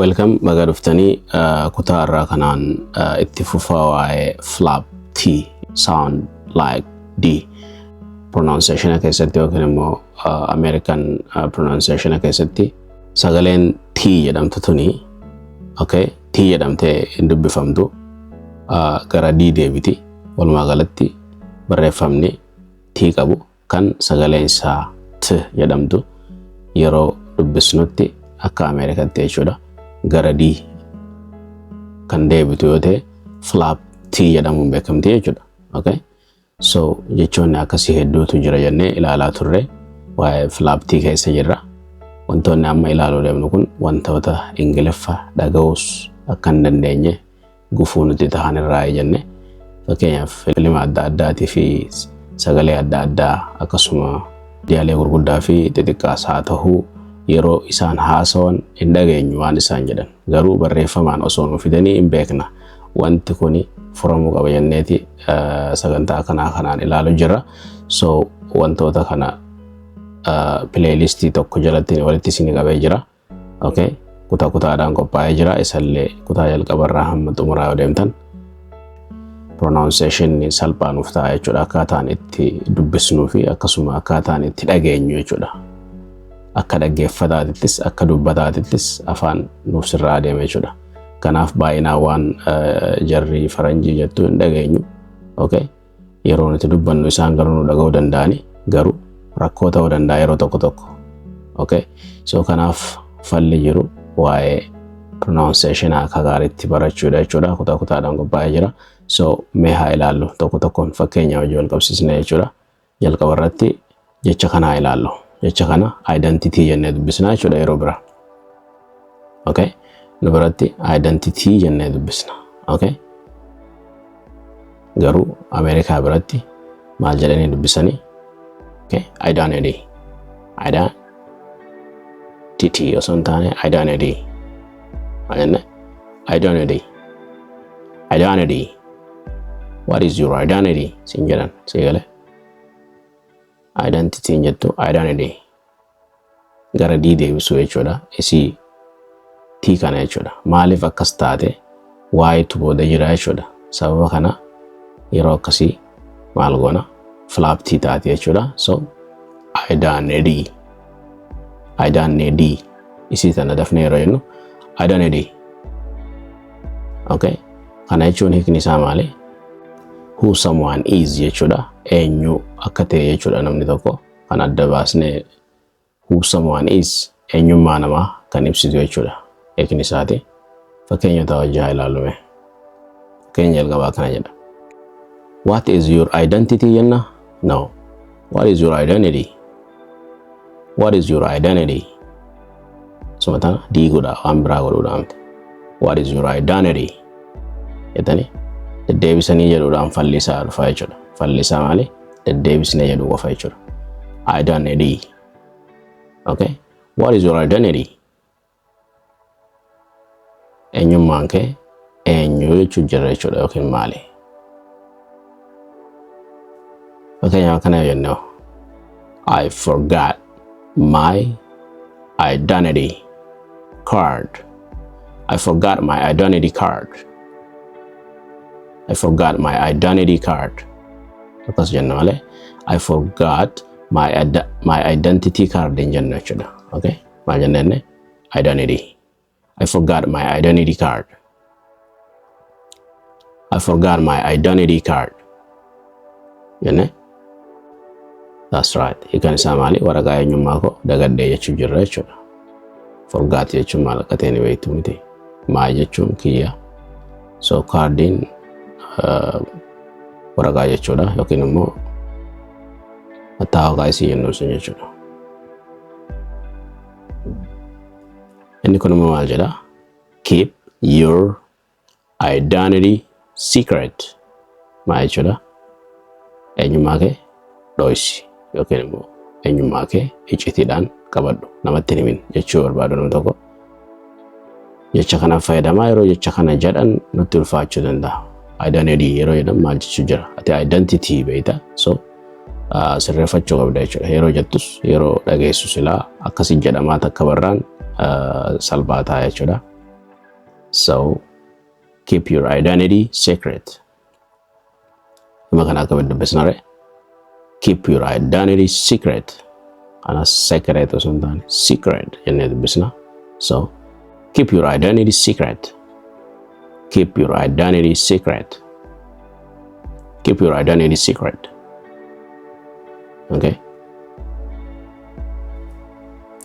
Welcome, baga dhuftanii. Kutaa irraa kanaan itti fufaa waa'ee flap T sound like D pronunciation keessatti yookiin immoo American pronunciation keessatti sagaleen T jedhamtu tuni, okay, T jedhamtee hin dubbifamtu, gara D deebiti. Walumaa galatti barreeffamni T qabu kan sagaleen isaa T jedhamtu yeroo dubbisnutti akka Ameerikaatti jechuudha gara D kan deebitu yoo ta'e flap T jedhamuun beekamti jechuudha. Okay? So jechoonni akkasii hedduutu jira jennee ilaalaa turre, waa'ee flap T keessa jirra. Wantoonni amma ilaaluu deemnu kun wantoota Ingiliffa dhaga'uus akka hin dandeenye gufuu nuti tahan irraa jenne. Fakkeenyaaf, filima adda addaatii fi sagalee adda addaa, akkasuma miidiyaalee gurguddaa fi xixiqqaas haa ta'uu, yeroo isaan haasawan hin dhageenyu waan isaan jedhan, garuu barreeffamaan osoo nu fidanii hin beekna. Wanti kuni furamuu qaba jenneeti sagantaa kanaa kanaan ilaalu jira. So wantoota kana playlistii tokko jalatti walitti isin qabee jira. Okay, kutaa kutaadhaan qophaa'ee jira. Isallee kutaa jalqabarraa hamma xumuraa yoo deemtan pronunciation salphaa nuuf ta'a jechuudha, akkaataan itti dubbisnuu fi akkasuma akkaataan itti dhageenyu jechuudha. Akka dhaggeeffataatittis akka dubbataatittis afaan nuuf sirraa adeema jechuudha. Kanaaf baay'inaan waan jarri faranjii jettu hin dhageenyu. Okay? Yeroo nuti dubbannu isaan garuu nu dhaga'uu danda'ani, garuu rakkoo ta'uu danda'a yeroo tokko tokko. Okay? So kanaaf falli jiru waa'ee pronunciation akka gaariitti barachuudha jechuudha. Kutaa kutaadhaan qophaa'ee jira. So mee haa ilaallu tokko tokkoon, fakkeenya hojii wal qabsiisne jechuudha. Jalqaba irratti jecha kanaa ilaallu. Jecha kana identity jennee dubbisna jechuudha yeroo bira. Okay? Nu biratti identity jennee dubbisna. Okay? Garuu Ameerikaa biratti maal jedhanii dubbisanii? Okay? Identity. Identity osoo hin taane identity. Maal jenne? Identity. Identity. "What is your identity?" siin jedhan, sii galee? Identity hin jettu, identity. Gara D deebisuu jechuudha. Isii T kana jechuudha. Maaliif akkas taate? Y-tu booda jira jechuudha. Sababa kana yeroo akkasii maal goona? Flap T taate jechuudha. So identity. Identity. Isii tana dafnee yeroo jennu identity. Okay? Kana jechuun hiikni isaa maali? Who someone is jechuudha. Eenyu akka ta'e jechuudha namni tokko. Kan adda baasnee who someone is, eenyummaa namaa kan ibsitu jechuudha. Hiikni isaati. Fakkeenyota wajjin haa ilaallume. Fakkeenya jalqabaa kana jedha. "What is your identity?" jenna? No. What is your identity? What is your identity? Suma tana diiguudha, waan biraa godhuudha miti. "What is your identity?" jettanii deddeebisanii jedhuudhaan falli isaa dhufa jechuudha. Falli isaa maali? Deddeebisnee jedhuu qofa jechuudha. Identity. Okay? What is your identity? Eenyummaan kee eenyu jechuu jira jechuudha yookiin maali? Fakkeenyaaf kana jennee, I forgot my identity card. I forgot my identity card. I forgot my identity card. Akkas jenna malee "I forgot my identity card" hin jennu jechuudha. Okay? Maal jenna jenne? Identity. I forgot my identity card. I forgot my identity card. Jenne? That's right. Hiikan isaa maali? Waraqaa eenyummaa koo dagadhee jechuu jirra jechuudha. Forgot jechuun maal akka ta'e ni beektu miti. My jechuun kiyya. So cardiin waraqaa jechuudha yookiin immoo mattaawaqaa isii jennuun sun jechuudha. Inni kun immoo maal jedha? Keep your identity secret. Maal jechuudha? Eenyummaa kee dhoysi yookiin immoo eenyummaa kee iccitiidhaan qabadhu, namatti hin himin jechuu barbaadu nama tokko. Jecha kana fayyadamaa yeroo jecha kana jedhan nutti ulfaachuu danda'a. Identity yeroo jedhan maal jechuu jira? Ati identity beekta. So sirreeffachuu qabda jechuudha. Yeroo jettus, yeroo dhageessu silaa akkasii jedhamaa takka barraan salphaa ta'a jechuudha. So keep your identity secret. Hima kana akkamitti dubbisna ree? Keep your identity secret. Kana secret osoo hin taane secret jennee dubbisna. So keep your identity secret. Keep your identity secret. Keep your identity secret. Okay.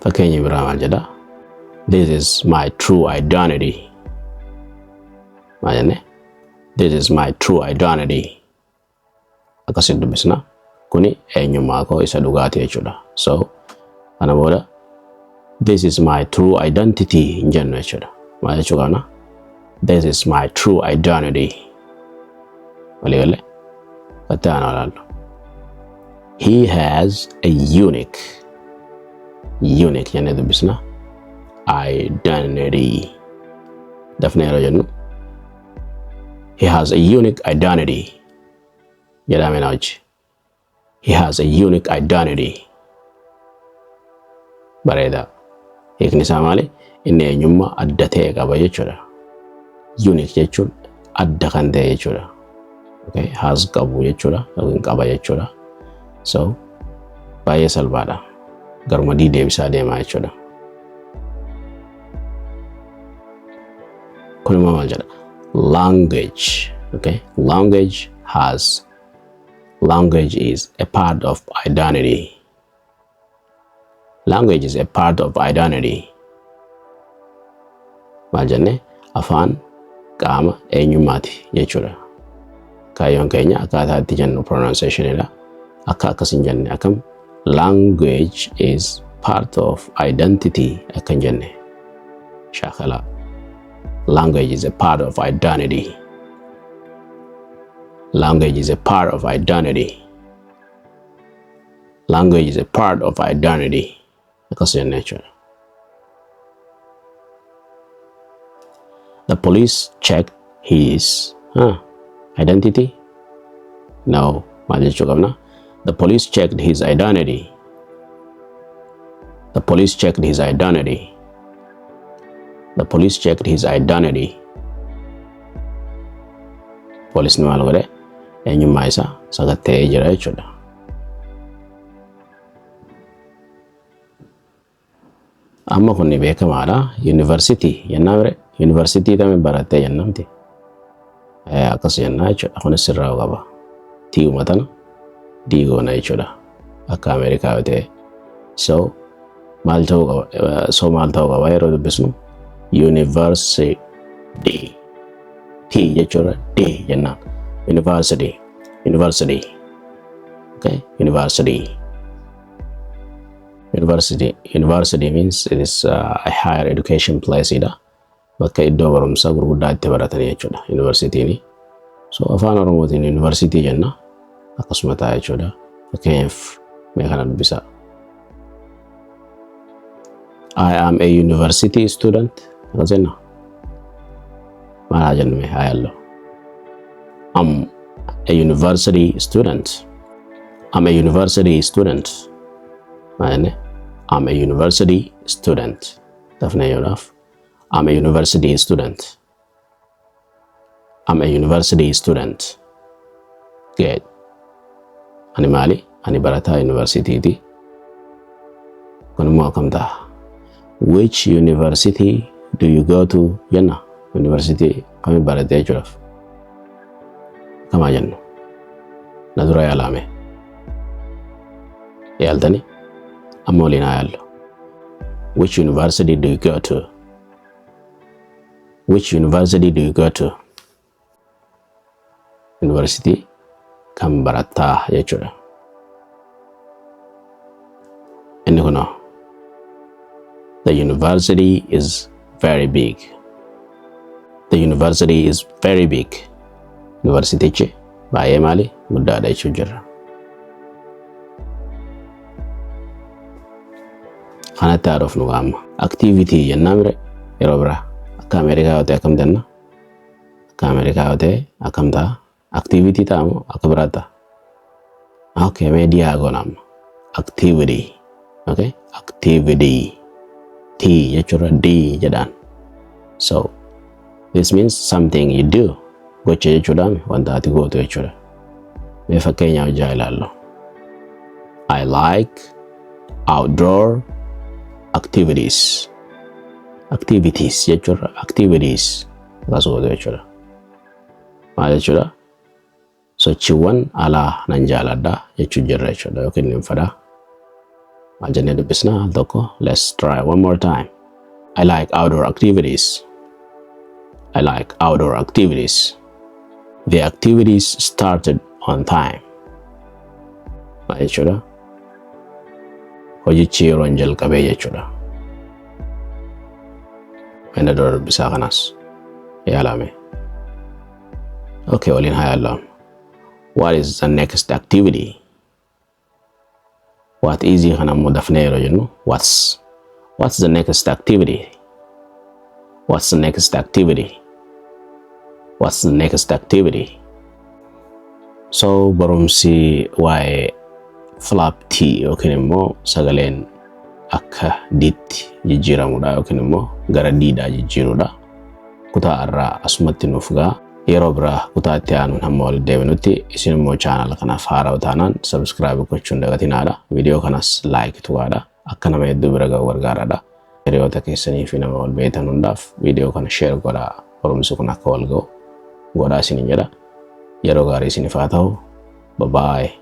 Fakkeenya biraa maal jedha? This is my true identity. Maal jenne? This is my true identity. Akkasitti dubbisna. Kuni eenyummaa koo isa dhugaati jechuudha. So kana booda this is my true identity hin jennu jechuudha. Maal jechuu qabna? This is my true identity. Walii galee? Itti aanu ilaallu. He has a unique, unique jennee dubbisna, identity. Dafnee yeroo jennu he has a unique identity jedhame na hojii. He has a unique identity. Bareedaa. Hiikni isaa maali? Inni eenyummaa adda ta'e qaba jechuudha. Unique jechuun adda kan ta'e jechuudha. Okay? Has qabu jechuudha yookiin qaba jechuudha. So baay'ee salphaadha. Garuma D deebisaa deemaa jechuudha. Kun immoo maal jedha? Language. Okay? Language has language is a part of identity. Language is a part of identity. Maal jenne? Afaan qaama eenyummaati jechuudha. Kaayyoon keenya akkaataa itti jennu pronunciationidha. Akka akkas hin jenne, akkam language is part of identity akka hin jenne shaakalaa. Language is a part of identity. Language is a part of identity. Language is a part of identity. Akkas jenne jechuudha. The police checked his identity. No, maal jechuu qabna? The police checked his identity. The police checked his identity. The police checked his identity. Poolisni maal godhe? Eenyummaa isaa sakatta'ee jira jechuudha. Amma kun beekamaadha. Yuunivarsiitii jennaa mire? Yuunivarsiitii tami barattee jennamti. Akkas jennaa jechuudha. Kunis sirraa qaba. Tii'uma tana D goona jechuudha. Akka Ameerikaa yoo ta'e. So maal ta'uu qaba? So maal ta'uu qaba yeroo dubbisnu? University. T jechuudha D jennaan. University. University. Okay? University. University. University means it is a higher education place dha. Bakka iddoo barumsaa gurguddaa itti baratanii jechuudha. Universitiin. So afaan Oromootiin university jenna. Akkasuma ta'a jechuudha. Fakkeenyaaf mee kana dubbisaa. I am a university student. Akkas jenna. Maal haa jennu mee haa yaallu. I'm a university student. I'm a university student. Maal jenne? I'm a university student. Dafnee yoodhaaf. I'm a university student. I'm a university student. Good. Ani maali? Ani barataa yuunivarsiitiiti. Kun immoo akkam ta'a? Which university do you go to jenna? Yuunivarsiitii kami barattee jechuudhaaf. Kamaa jennu? Na dura yaalaame. Yaaltani? Amma waliin haa yaallu. Which university do you go to? Which university do you go to? Yuunivarsiitii kam barattaa jechuudha. Inni kunoo. The university is very big. The university is very big. Yuunivarsiitichi baay'ee maali? Guddaadha jechuu jirra. Kanatti haa dhufnu amma. Activity jennaa mire yeroo biraa. Akka Ameerikaa yoo ta'e akkam jenna? Akka Ameerikaa yoo ta'e akkam ta'a? Activity ta'a moo akka biraa ta'a? Okay, mee diyaa goona amma. Activity. Okay? Activity. T jechuurra D jedhaan. So, This means something you do. Gocha jechuudhaan wanta ati gootu jechuudha. Mee fakkeenyaaf ijaa ilaallu. I like outdoor activities. Activities jechuudha. Activities akkas gootu jechuudha. Maal jechuudha? Sochiiwwan alaa nan jaaladha jechuu jirra jechuudha yookiin nan fedha. Maal jennee dubbisna al tokko? Let's try one more time. I like outdoor activities. I like outdoor activities. The activities started on time. Maal jechuudha? Hojichi yeroon jalqabee jechuudha. Inni dura dubbisaa kanas yaalame. Okay, waliin haa yaallamu. What is the next activity? What is kana immoo dafnee yeroo jennu, what's the next activity? What's the next activity? What's the next activity? So barumsi waa'ee flap T yookiin immoo sagaleen akka D'tti jijjiiramudha yookiin immoo gara D'dhaa jijjiirudha. Kutaa irraa asumatti nuuf ga'a. Yeroo biraa kutaa itti aanuun hamma walitti deebinutti, isin immoo chaanala kanaaf haarawaa taanaan subscribe gochuun dagatinaadha. Viidiyoo kanas like tuqaadha. Akka nama hedduu bira ga'u gargaaradha. Hiriyoota keessanii fi nama wal beektan hundaaf viidiyoo kana share godhaa. Barumsi kun akka wal ga'u godhaa isiniin jedha. Yeroo gaarii isiniif haa ta'u. Bye bye.